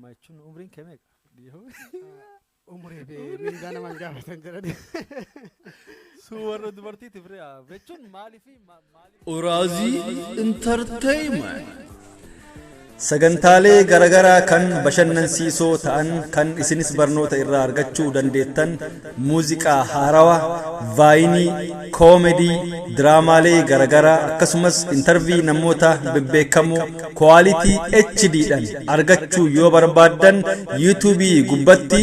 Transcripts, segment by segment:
Ijoollummaa jechuun umriin kee meeqa? Umurii fi mindaa namaan gaafatan jedhani. Sun warra dubartiitiif re'a jechuun maaliif maaliif. Uraazii Entertainment. Sagantaalee garagaraa kan bashannansiisoo ta'an kan isinis barnoota irraa argachuu dandeettan, muuziqaa haarawaa, vaayinii, koomedii, diraamaalee garagaraa akkasumas intarvii namoota bebbeekamoo quality HD dhaan argachuu yoo barbaaddan, yuutuubii gubbatti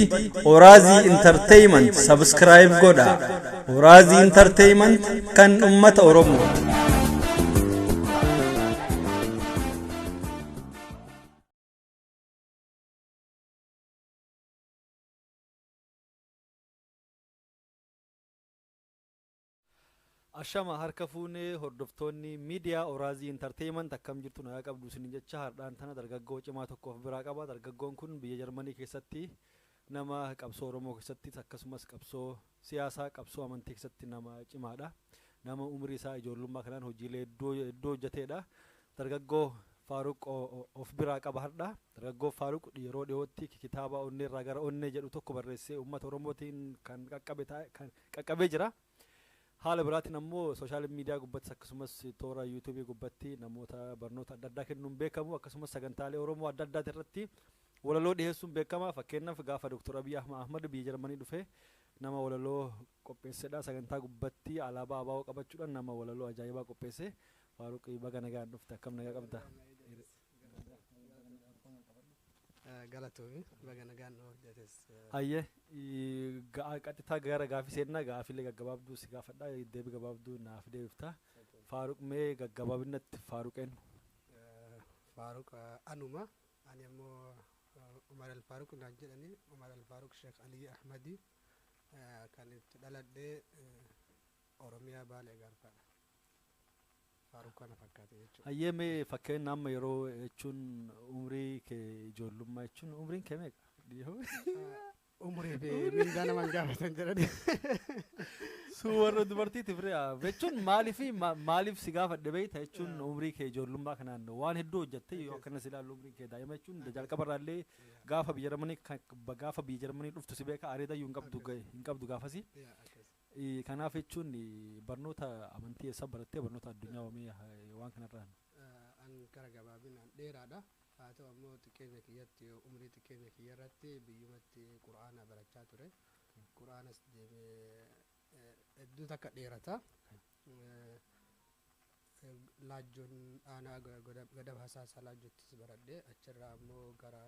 Oraazii Entertainment subscribe godha. Oraazii Entertainment kan ummata Oromoo. Ashama, harka fuunee hordoftoonni miidiyaa Oraazii Entertainment, akkam jirtu? Nagaa qabdu isin jecha, har'aan tana dargaggoo cimaa tokko of biraa qaba. Dargaggoon kun biyya Jarmanii keessatti nama qabsoo Oromoo keessatti akkasumas qabsoo siyaasaa, qabsoo amantii keessatti nama cimaadha. Nama umrii isaa ijoollummaa kanaan hojiilee hedduu hedduu hojjeteedha. Dargaggoo Faaruq of biraa qaba har'a. Dargaggoo Faaruq yeroo dhiyootti kitaaba "Onnee irraa gara Onnee" jedhu tokko barreessee uummata Oromootiin kan qaqqabe kan qaqqabee jira. Haala biraatiin ammoo social media gubbattis akkasumas toora yuutuubii gubbatti namoota barnoota adda addaa kennuun beekamu, akkasumas sagantaalee Oromoo adda addaati irratti walaloo dhiyeessuun beekama. Fakkeenyaaf, gaafa Dr. Abiy Ahmad biyya Jarmanii dhufe nama walaloo qopheessedha. Sagantaa gubbatti alaabaa ABO qabachuudhaan nama walaloo ajaa'ibaa qopheesse. Faaruq, baga nagaan dhufte. Akkam, nagaa qabda? Galatoomi, baga nagaan hojjetes. Hayyee, qaxxitaa gara gaafii seennaa. Gaafiilee gaggabaabduu si gaafadha, deebii gabaabduu naaf deebifta. Faaruq, mee gaggabaabinatti Faaruq eenyu? Faaruq anuma. Ani ammoo Umar Al-Faaruq naan jedhani, Umar Al-Faaruq Sheekh Alii Ahmadi. Kan itti dhaladhee Oromiyaa, Baalee Gaarfaadha. Faaruq kana fakkaate jechuudha. Hayyee, mee fakkeenya amma yeroo jechuun umrii kee ijoollummaa jechuun umriin kee meeqa? Umurii fi mindaa namaan gaafatan jedhani. Sun warra dubartiitiif re'a jechuun maaliif maaliif si gaafadhe beekta? Jechuun umrii kee ijoollummaa kanaan waan hedduu hojjette. Yoo akkanas ilaallu, umriin kee daa'ima jechuun jalqabarraallee gaafa biyya Jarmanii dhuftu si beeka, areeda iyyuu hin qabdu, hin qabdu gaafasi. Kanaaf jechuun barnoota amantii eessa barattee, barnoota addunyaa oomee waan kanarraan? An kara gabaabinaan dheeraadha. Haa ta'u ammoo xiqqeenya kiyyatti, umrii xiqqeenya kiyya irratti biyyumatti qura'aana barachaa ture. Qura'aanas deemee hedduu takka dheerata. Laajjoon aanaa Gadab Hasaasaa Laajjottis baradhe. Achirraa ammoo gara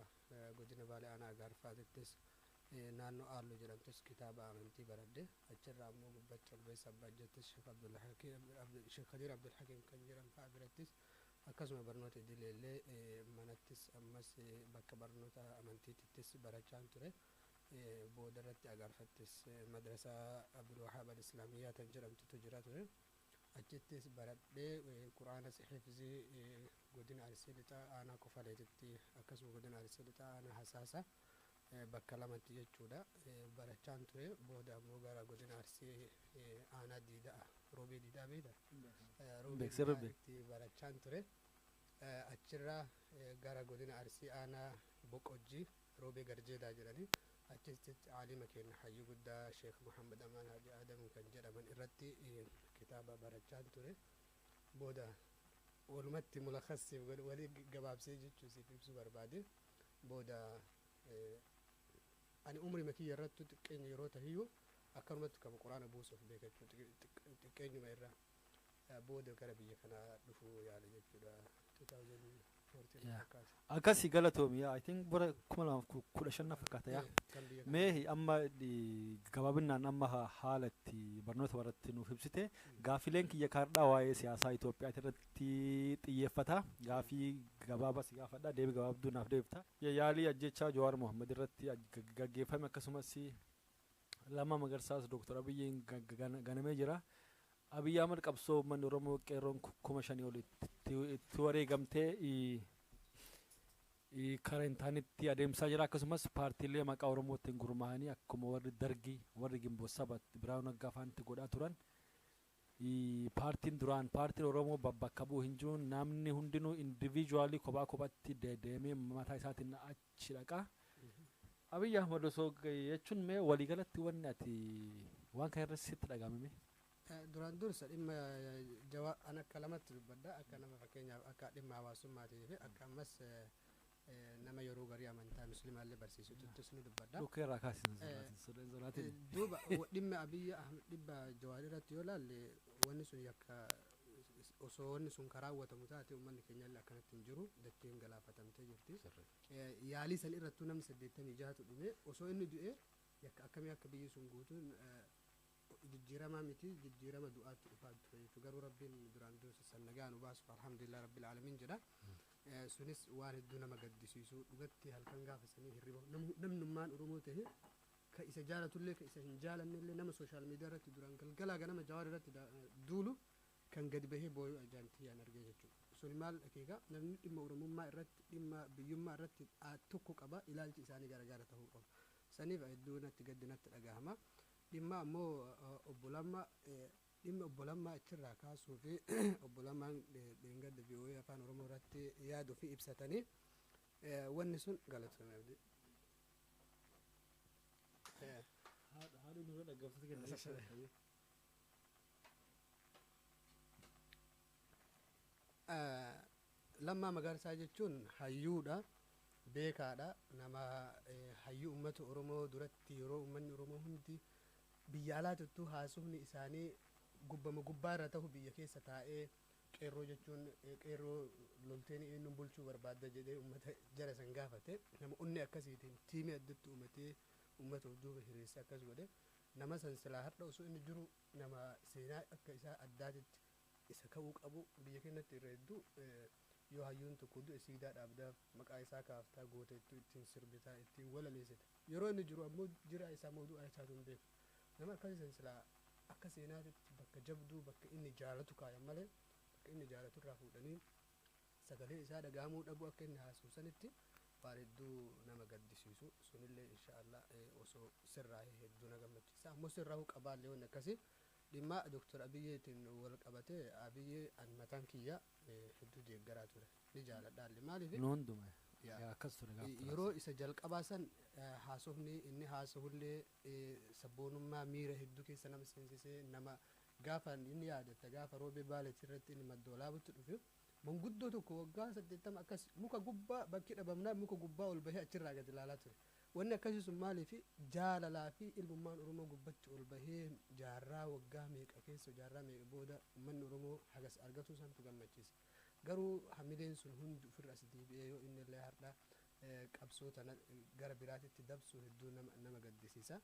godina Baalee aanaa Gaarfaatittis naannoo Aalloo jedhamtus kitaaba amantii baradhe. Achirraa ammoo gubbatti ol beessa Abbaajjattis Sheekh Khadiir Abdulhakiim kan jedhan fa'a birattis akkasuma barnoota idileellee manattis ammas bakka barnoota amantiitittis barachaan ture. Booda irratti Agaarfattis madrasaa Abdulwahaab Al-Islaamiyyaa kan jedhamtutu jira ture. Achittis baradhee qura'aanas hifzii godina Arsii Lixaa aanaa Kofaleetitti akkasuma godina Arsii Lixaa aanaa Hasaasa bakka lamatti jechuudha barachaan ture. Booda ammoo gara godina Arsii aanaa Diidaa, Roobee Diidaa beekta? Roobee Diidaatti barachaan ture. Achirraa gara godina Arsii aanaa Boqojjii, Roobee Garjeedaa jedhanii, achitti aalima keenya hayyuu guddaa Sheekh Muhammad Amaan Haji Adam kan jedhaman irratti kitaaba barachaan ture. Booda walumatti mulakassiif walii gabaabsee jechuu siif ibsuu barbaade. Booda ani umrii kiyya irrattu xiqqeenya yeroo tahiyyuu akkanumatti kama quraana buusuuf beekachuu xiqqeenyuma irraa booda gara biyya kanaa dhufuu yaale jechuudha, 2014 fakkaata. Akkasii, galatoomi. I think bara 2015 fakkaata yaa. Kan biyya Mee amma gabaabinaan amma haala itti barnoota baratti nuuf ibsite. Gaafileen kiyya kaardhaa waa'ee siyaasaa Itoophiyaa irratti xiyyeeffata. Gaafii gabaabaa si gaafadha, deebii gabaabduu naaf deebifta. Yaalii ajjechaa Jawaar Mohaammed irratti gaggeeffame akkasumas Lammaa Magarsaas Dooktar Abiyyiin ganamee jira. Abiyyi Ahmad qabsoo uummanni Oromoo qeerroon 5,000 ol itti wareegamtee karaa hin taanetti adeemsaa jira. Akkasumas paartiilee maqaa Oromootiin gurmaa'anii akkuma warri Dargii, warri Gimboot Sabat, Biraanuu Naggaa fa'aanti godhaa turan. Paartiin duraan paartiin Oromoo bakka bu'u hin jiru, namni hundinuu individually kophaa kophaatti deemee mataa isaatiin achi dhaqa. Abiyyi Ahmad osoo jechuun mee waliigalatti wanni ati waan kana irratti sitti dhagahame? Duraan dursa dhimma jawaa an akka lamatti dubbadha, akka nama fakkeenyaaf akka dhimma hawaasummaatii fi akka ammas nama yeroo garii amantaa musliimaallee barsiisututtis ni dubbadha. Dhukkee irraa kaasin. Duuba dhimma Abiyyi Ahmad dhibba Jawaar irratti yoo laalle, wanni sun yakka. Osoo wanni sun karaa raawwatamu taate, uummanni keenya illee akkanatti hin jiru, dacheen galaafatamtee jirti. Yaalii san irrattuu namni 86tu dhume. Osoo inni du'e yakka akkamii akka biyyi sun guutuun jijjiiramaa miti, jijjiirama du'aatti dhufaa ture jechuudha. Garuu Rabbiin duraan dursa san nagaa nu baasuuf alhamdulillah rabbil aalamiin jedha. Sunis waan hedduu nama gaddisiisu dhugatti. Halkan gaafa sanii hirriba namnummaan Oromoo ta'e, ka isa jaalatullee ka isa hin jaalannellee, nama social media irratti duraan galgalaa ganama Jawaar irratti duulu kan gadi bahee booyuu ajaantiyyaan argee jechuudha. Suni maal akeeka? Namni dhimma Oromummaa irratti, dhimma biyyummaa irratti tokko qaba, ilaalchi isaanii garagara ta'uu qaba. Saniif hedduu natti gaddi natti dhagahama. Dhimma ammoo obbo Lammaa, dhimma obbo Lammaa achirraa kaasuu fi obbo Lammaan dheengadda VOA Afaan Oromoo irratti yaaduu fi ibsatanii wanni sun galatoome abdii. Haadha nurra dhaggeeffattoota kenna. Lammaa Magarsaa jechuun hayyuudha, beekaadha, nama hayyuu uummata Oromoo duratti yeroo uummanni Oromoo hundi biyya alaatittuu haasofni isaanii gubbama gubbaarra ta'u, biyya keessa taa'ee qeerroo jechuun qeerroo lolteen eenyuun bulchuu barbaadda jedhee uummata jara san gaafate. Nama onni akkasiitiin tiimii addatti uummatee uummata of duuba hiriirse akkas godhe, nama san silaa har'a osoo inni jiru nama seenaa akka isaa addaatitti isa ka'uu qabu. Biyya keenyatti irra hedduu yoo hayyuun tokko du'e siidaa dhaabdaaf, maqaa isaa kaaftaa, gooteettuu ittiin sirbitaa, ittiin walaleessita. Yeroo inni jiru ammoo jira isaa moo du'a isaatu hin beeku. Nama akkasii san silaa akka seenaatitti bakka jabduu, bakka inni jaalatu kaayan malee, bakka inni jaalatu irraa fuudhanii sagalee isaa dhagahamuu dhabu akka inni haasa'u sanitti waan hedduu nama gaddisiisu. Sunillee inshaallah osoo sirraa'ee hedduu na gammachiisa. Ammoo sirraa'uu qabaallee wanni akkasii. Dhimma Doktor Abiyyeetiin wal qabatee, Abiyyee an mataan kiyya hedduu deeggaraa ture, ni jaaladhaalle. Maaliif? Nu hunduma akkas ture gaafa. Yeroo isa jalqabaa san haasofni inni haasofullee sabboonummaa miira hedduu keessa nama seensisee, nama gaafa inni yaadatta gaafa Roobee Baaleetti irratti inni Maddoolaabutti dhufe, manguddoo tokko waggaa 80 akkas muka gubbaa bakki dhabamnaa muka gubbaa ol bahee achirraa gadi ilaalaa ture. Wanni akkasii sun maaliif? Jaalalaa fi ilmummaan Oromoo gubbatti ol bahee jaarraa waggaa meeqa keessa, jaarraa meeqa booda uummanni Oromoo hagas argatu santu gammachiisa. Garuu hamileen sun hundi ofirra as deebi'ee yoo inni illee har'a qabsoo tana gara biraatitti dabsu hedduu nama gaddisiisa.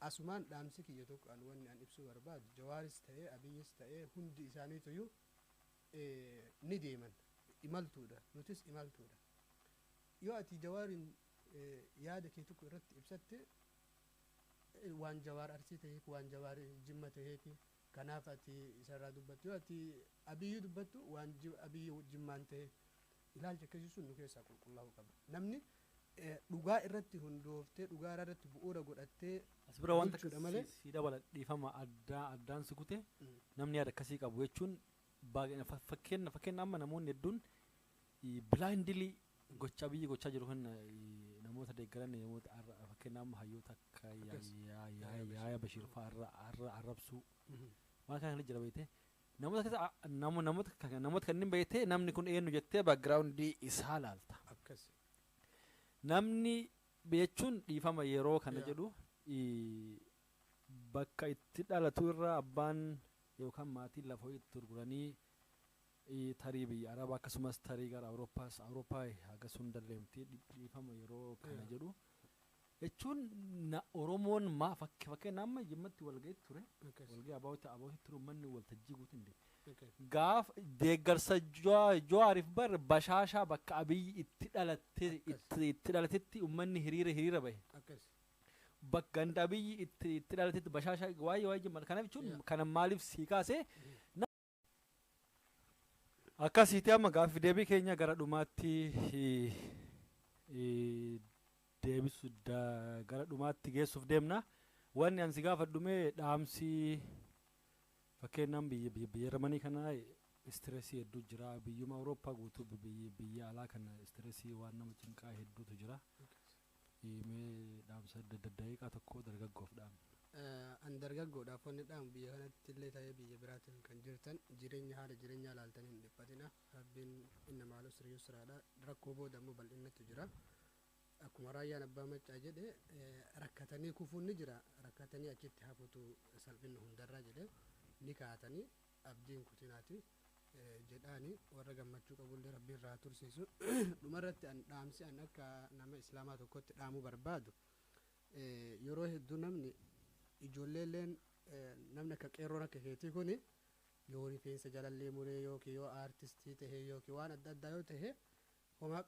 Asumaan dhaamsi kiyya tokko an wanni an ibsuu barbaadu, Jawaaris ta'ee Abiyyis ta'ee hundi isaaniituyyuu ni deeman, imaltuudha, nutis imaltuudha. Yoo ati Jawaariin yaada kee tokko irratti ibsatte, waan Jawaar Arsii ta'eef, waan Jawaar Jimma ta'eef kanaaf ati isarraa dubbattu, yoo ati Abiyyi dubbattu waan Abiyyi Jimmaan ta'eef, ilaalcha akkasii sun nu keessaa qulqullaa'uu qaba. Namni dhugaa irratti hundooftee, dhugaa irratti bu'uura godhattee As bira wanta bulchuudha malee. Si dabala, dhiifama, addaa addaan si kute. Namni yaada akkasii qabu jechuun fakkeenya amma namoonni hedduun blindly gocha biyyi gochaa jiru kan namoota deeggaran, namoota fakkeenya amma hayyoota akka Yaaya Bashiir fa'aa arrabsuu waan kana jira beekte. Namoota keessa namoota kanneen beektee namni kun eenyu jettee backgroundii isaa laalta. Akkas. Namni jechuun dhiifama yeroo kana jedhu bakka itti dhalatu irraa abbaan yookaan maatiin lafa itti gurguranii tarii biyya Arabaa akkasumas tarii gara Awurooppaas, Awurooppaa hagas hin dalleemti, dhiifama yeroo kana jedhu jechuun Oromoon maa fakkeenya amma Jimmatti walga'ii ture, walga'ii abaawoti ture, uummanni waltajjii guutuu hin gaaf deeggarsa Jawaariif bar Bashaashaa bakka Abiyyi itti dhalatte itti dhalatetti uummanni hiriira hiriira bahe. Bakka ganda Abiyyi itti dhalatetti Bashaashaa waa'ee waa'ee Jimma kanaaf jechuun kana maaliif sii kaase akkasiiti. Amma gaaffii deebii keenya gara dhumaatti deebisu, gara dhumaatti geessuuf deemna. Wanni ani si gaafadhume dhaamsi Fakkeenyaaf biyya Jarmanii kana stressii hedduu jira. Biyyuma Awurooppaa guutuu, biyya alaa kana stressii waan nama cinqaa hedduutu jira. Mee dhaamsa daqiiqaa tokko dargaggoof dhaame. An dargaggoodhaaf wanni dhaamu, biyya kanatti illee ta'ee biyya biraatiin kan jirtan, jireenya haala jireenyaa ilaaltanii hin dhiphatina. Rabbiin inna ma'al usri yusraadha. Rakkoo booda immoo bal'inatu jira. Akkuma Raayyaan Abbaa Maccaa jedhe, rakkatanii kufuun ni jira, rakkatanii achitti hafuutu salphinni hundarraa jedhe. Ni kaatanii, abdiin kutinaati jedhaani. Warra gammachuu qabullee Rabbiin irraa tursiisu. Dhumarratti an dhaamsi an akka nama Islaamaa tokkotti dhaamuu barbaadu, yeroo hedduu namni ijoolleelleen, namni akka qeerroon akka keetii kuni yoo rifeensa jalallee muree yookiin yoo aartistii tahee yookiin waan adda addaa yoo tahe, homaa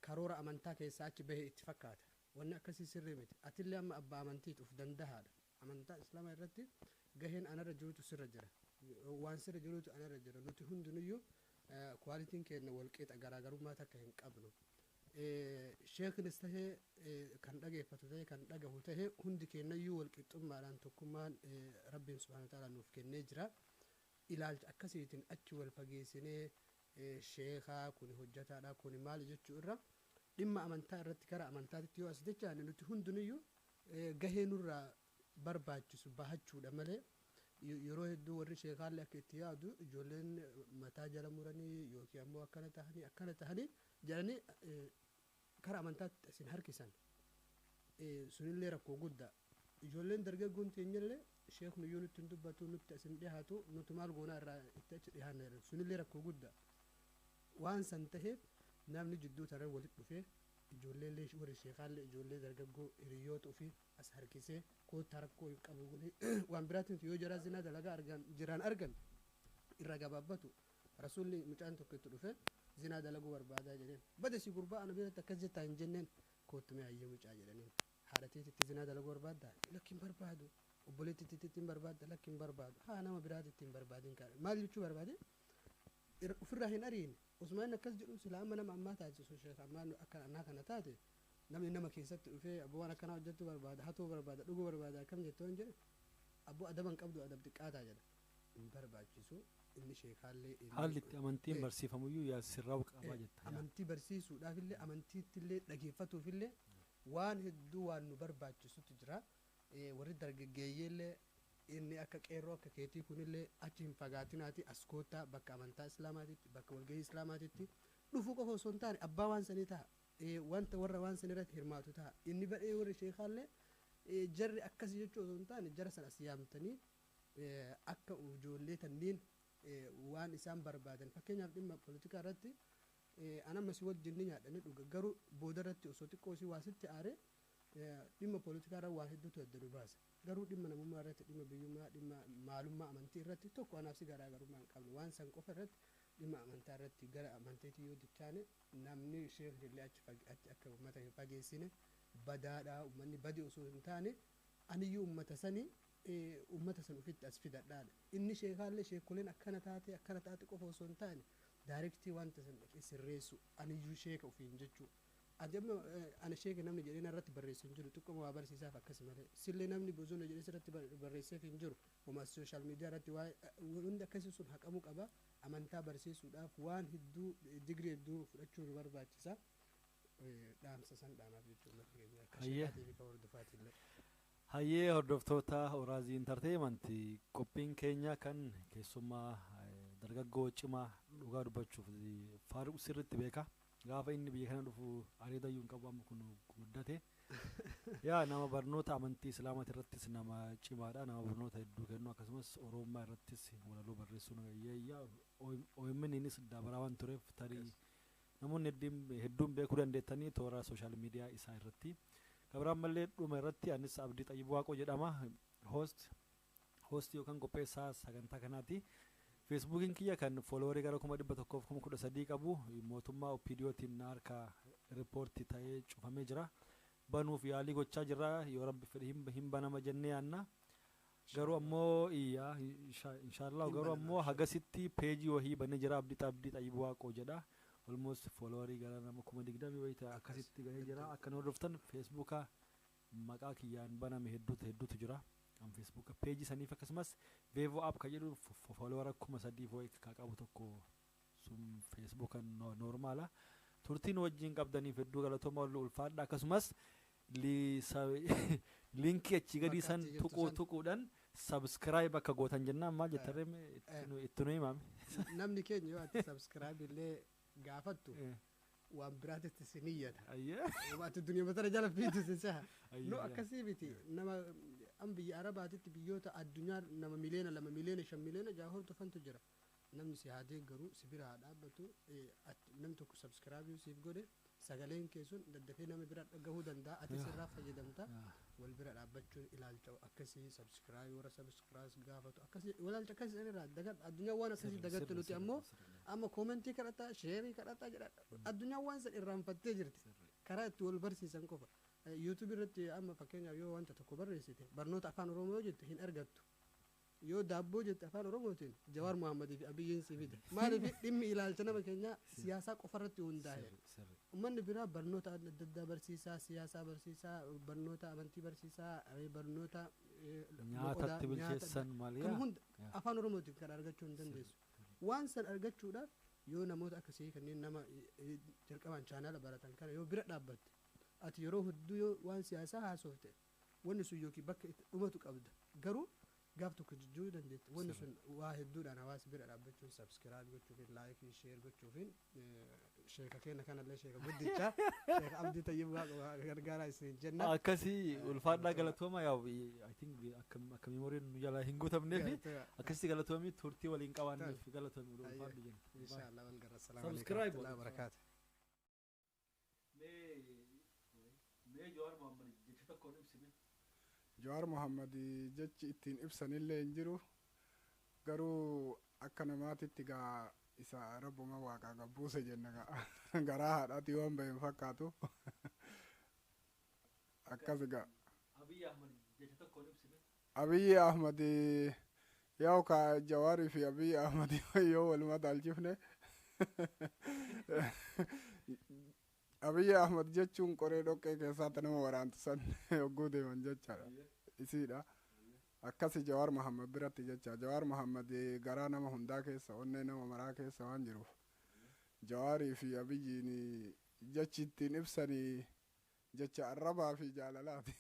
karoora amantaa keessaa achi bahe itti fakkaata. Wanni akkasii sirrii miti. Atillee amma abbaa amantiiti, uf dandahaadha. Amantaa Islaamaa irratti gaheen anarra jirutu sirra jira, waan sirra jirutu anarra jira. Nuti hundinuyyuu qualityn keenya walqixa, garaagarummaa takka hin qabnu. Sheeknis tahee, kan dhageeffatu tahee, kan dhagahu tahee, hundi keenyayyuu walqixxummaadhaan tokkummaan Rabbiin subhaana ta'ala nuuf kennee jira. Ilaalcha akkasiitiin achi wal fageessinee, sheekaa kuni hojjataadha, kuni maali jechuu irra, dhimma amantaa irratti gara amantaatitti yoo as jechaane, nuti hundinuyyuu gahee nurraa barbaachisu bahachuudha malee, yeroo hedduu warri sheekaallee akka itti yaadu ijoolleen mataa jala muranii yookiin ammoo akkana tahanii akkana tahanii jedhanii kara amantaatti isin harkisan. Sunillee rakkoo guddaa. Ijoolleen dargaggoon teenyallee sheekni iyyuu nutti hin dubbatu, nutti asin dhihaatu, nuti maal goonaa irraa itti achi dhihaanna jedhan. Sunillee rakkoo guddaa. Waan san taheef namni jidduu taran walitti dhufee, ijoolleellee warri sheekaallee ijoollee dargaggoo hiriyoota ofii as harkisee, koottaa, rakkoo hin qabu, waan biraatiin yoo jaraa zinaa dalagaa argan jiraan argan irra gabaabbatu. Rasuulli mucaan tokko itti dhufe, zinaa dalaguu barbaadaa jedheen. Bada si gurbaa, ana biratti akkas jettaa hin jenneen. Koottu mee hayyee mucaa jedhaniin. Haadhateetitti zinaa dalaguu barbaaddaa? Lakki, hin barbaadu. Obboleettitti hin barbaadda? Lakki, hin barbaadu. Haa, nama biraatitti hin barbaadin kaadha. Maal jechuu barbaade? Ofirraa hin ariine. Osuma inni akkas jedhu, sila amma nama ammaa taasisu, sheek ammaa akka annaa kana taate, namni nama keessatti dhufee, abboo, waan akkanaa hojjechuu barbaada, hatuu barbaada, dhuguu barbaada, akkam jettoo hin jedhe, abboo, adaban qabdu, adab xiqqaataa jedha. Hin barbaachisu. Inni sheekaallee Haalli itti amantiin barsiifamuyyuu yaa sirraa'u qabaa jetta. Amantii barsiisuudhaafillee, amantiittillee dhageeffatuufillee waan hedduu waan nu barbaachisutu jira. Warri dargaggeeyyeellee, inni akka qeerroo akka keetii kunillee achi hin fagaatinaati, as koottaa. Bakka amantaa Islaamaatitti, bakka walgahii Islaamaatitti dhufuu qofa osoo hin taane, abbaa waan sanii ta'a, wanta warra waan sanii irratti hirmaatu ta'a. Inni badhee warri sheekaallee jarri akkas jechuu osoo hin taane, jara san as yaamtanii akka ijoollee tanniin waan isaan barbaadan, fakkeenyaaf dhimma poolitikaa irratti, anamma si wajjin ni nyaadhanii dhuga, garuu booda irratti osoo xiqqoo si waa sitti aare, dhimma poolitikaa irra waan hedduutu adda nu baasa. Garuu dhimma namummaa irratti, dhimma biyyummaa, dhimma maalummaa amantii irratti tokko anaaf si garaagarummaa hin qabnu. Waan san qofa irratti, dhimma amantaa irratti gara amantiitti yoo dichaane, namni sheekni illee achi akka uummata hin fageessine, badaadha uummanni badi osoo hin taane, aniyyuu uummata sanii uummata san ofitti as fidadhaadha. Inni sheekaallee sheekoleen akkana taate akkana taate qofa osoo hin taane, directly wanta san dhaqee sirreessu, aniyyuu sheeka ofiin jechuu. Ati amma ana sheeka namni jedhee narratti barreessu hin jiru, xiqqoo waa barsiisaaf akkas malee. Sillee namni bosona jedhee sirratti barreesseef hin jiru. Homaa social media irratti waa'ee hundi akkasii sun haqamuu qaba. Amantaa barsiisuudhaaf waan hedduu, digirii hedduu fudhachuu nu barbaachisa. Dhaamsa san dhaamaaf jechuudha uummata keenya akka sheekaatii fi kan hordofaatillee. Hayyee, hordoftoota Oraazii Entertainment, qophiin keenya kan keessummaa dargaggoo cimaa, dhugaa dubbachuuf Faaruq sirriitti beeka. Gaafa inni biyya kana dhufu areedayyuu hin qabu, amma kun guddate. Yaa nama barnoota amantii Islaamaati irrattis nama cimaadha. Nama barnoota hedduu kennu, akkasumas Oromummaa irrattis walaloo barreessuun yaa OMN'nis dabaraa waan tureef, tarii namoonni hedduun beekuu dandeettanii toora social media isaa irratti. Kabiraan mallee dhuma irratti anis Abdii Xayyib Waaqoo jedhama. Host yookaan qopheessaa sagantaa kanaati. Feesbuukiin kiyya kan followerii gara 113,000 qabu mootummaa OPDOtiin na harkaa report ta'ee cufamee jira. Banuuf yaalii gochaa jirra, yoo Rabbi fedhe hin banama jennee yaanna. Garuu ammoo iyyaa inshaallah, garuu ammoo hagasitti peejii wahii banee jira, Abdii Xayyib Waaqoo jedha. Almost followerii gara nama 20,000 wayii ta'e akkasitti gahee jira. Akka nu hordoftan, Feesbuuka maqaa kiyyaan baname hedduutu hedduutu jira. An Facebook page saniif akkasumas Vevo app ka jedhu followera 3,000 ka qabu tokko sun Facebook normaala. Turtiin wajjin qabdaniif hedduu galatooma, ulfaadha. Akkasumas linkii achii gadii san tuquu tuquudhaan subscribe akka gootan jennaan maal jettarree itti nu himame. Namni keenya yoo ati subscribe illee gaafattu waan biraatitti si niyyata. Ati duniyaa tana jala fiitu si saha. No, akkasii miti. Nama an biyya Arabaatitti, biyyoota addunyaa, nama 2 miliyoona, 5 miliyoona, 6 miliyoona hordofantu jira. Namni si haa deeggaru, si bira haa dhaabbatu. Namni tokko subscribe siif godhe, sagaleen kee sun daddafee nama bira gahuu danda'a, ati sirraa fayyadamta. Wal bira dhaabbachuun ilaalcha akkasii, subscribe, warra subscribe gaafatu akkasii, ilaalcha akkasii sanirraa dagadha. Addunyaa waan akkasii dagattu. Nuti ammoo amma commentii kadhataa, shareii kadhataa jedha. Addunyaa waan san irraanfattee jirti. Karaa itti wal barsiisan qofa YouTube irratti amma fakkeenyaaf yoo wanta tokko barreessite, barnoota Afaan Oromoo yoo jette hin argattu. Yoo daabboo jette Afaan Oromootiin, Jawaar Muhammadii fi Abiyyiin si fida. Maaliif? Dhimmi ilaalcha nama keenyaa siyaasaa qofarratti hundaa'e. Uummanni biraa barnoota adda addaa barsiisaa, siyaasaa barsiisaa, barnoota amantii barsiisaa, barnoota nyaatatti bilcheessan maal. Kan hunda Afaan Oromootiin kan argachuu hin dandeessu. Waan san argachuudhaaf yoo namoota akkasii kanneen nama jalqabaan chaanaala baratan kana yoo bira dhaabbatte, ati yeroo hedduu yoo waan siyaasaa haasofte, wanni sun yookiin bakka itti dhumatu qabda, garuu gaaf tokko jijjiiruu dandeetti. Wanni sun waa hedduudhaan hawaasa bira dhaabbachuun, subscribe gochuufin, likeii, share gochuufin, sheeka keenya kanallee, sheeka guddichaa, Sheeka Abdii Tayyib gargaaraa isin jenna. Akkasii, ulfaadhaa, galatooma. Yaa'u, I think akka memoryn nu jalaa hin guutamneef akkasitti galatoomii, turtii waliin qabaanneef galatoomii, ulfaadhu jenna. Inshaallah wal garra. Salaamu alaikum Subscribe. warahmatullahi wabarakaatu. Mee Jawaar Mohammad jecha tokkoon ibsime. Jawaar Mohammad jechi ittiin ibsanillee hin jiru, garuu akka namaatitti gaa isa rabbuma waaqaa gabbuuse jenna. Gaa garaa haadhaati waan bahe hin fakkaatu, akkas gaa. Abiy Ahmad jecha tokkoon ibsime. Abiyyi Ahmad, yaa'u ka Jawaarii fi Abiyyi Ahmad yoo waluma daalchifne, Abiyyi Ahmad jechuun qoree dhoqqee keessaatti nama waraantu san yogguu deeman jechaadha. Isiidha. Akkasi Jawaar Mohammad biratti jecha Jawaar Mohammad garaa nama hundaa keessa, onnee nama maraa keessa waan jiruuf, Jawaarii fi Abiyyiin jechi ittiin ibsanii jecha arrabaa fi jaalalaati.